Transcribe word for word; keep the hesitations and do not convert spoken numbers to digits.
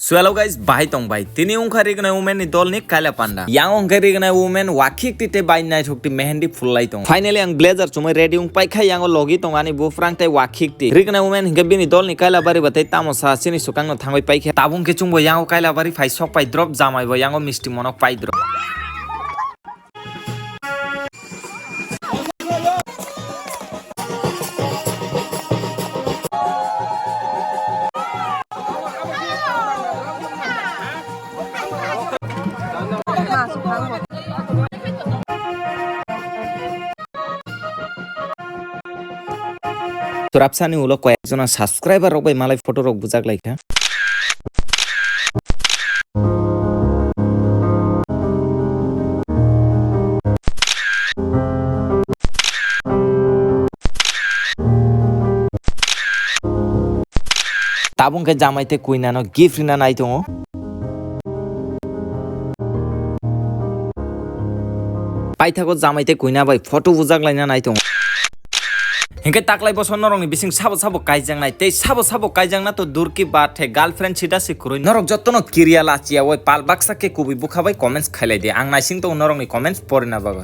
So hello guys, bahai tong bai. Tini wngkha Rignai Women ni dol ni kaila panda. Yang wngkha Rignai Women wakhik ti tei bai naithok ti mehendi phullai tong. Finally ang blazer chumui ready wng paikha, yango logi tong ani bufrang tei wakhik ti. Rignai Women hinkhe bini dol ni kaila bari ba tei tamo sa chini swkang no thangwi paikha. Tabuk khe chwngbo yango kaila bari phai sok pai drop, jamai bo yango misti monok pai drop. Chwrapsani ulo koyekjona subscriber rok bai malai photo rok bujak lai kha. Tabuk khe jamai tei kuinano gift rina nai tongo. Paithago jamai tei kuina bai photo bujak laina nai tongo. Hinkhe taklai bosor norokni bising sabo sabo kaijaknai tei sabo sabo kaijakna to durki ba the girlfriend sida se kwrwi. Norok jotono kiriya lachiya oi pal baksa khe kubui bwkha bai comments khailai di. Ang naising tongo norokni comments porina bagwi.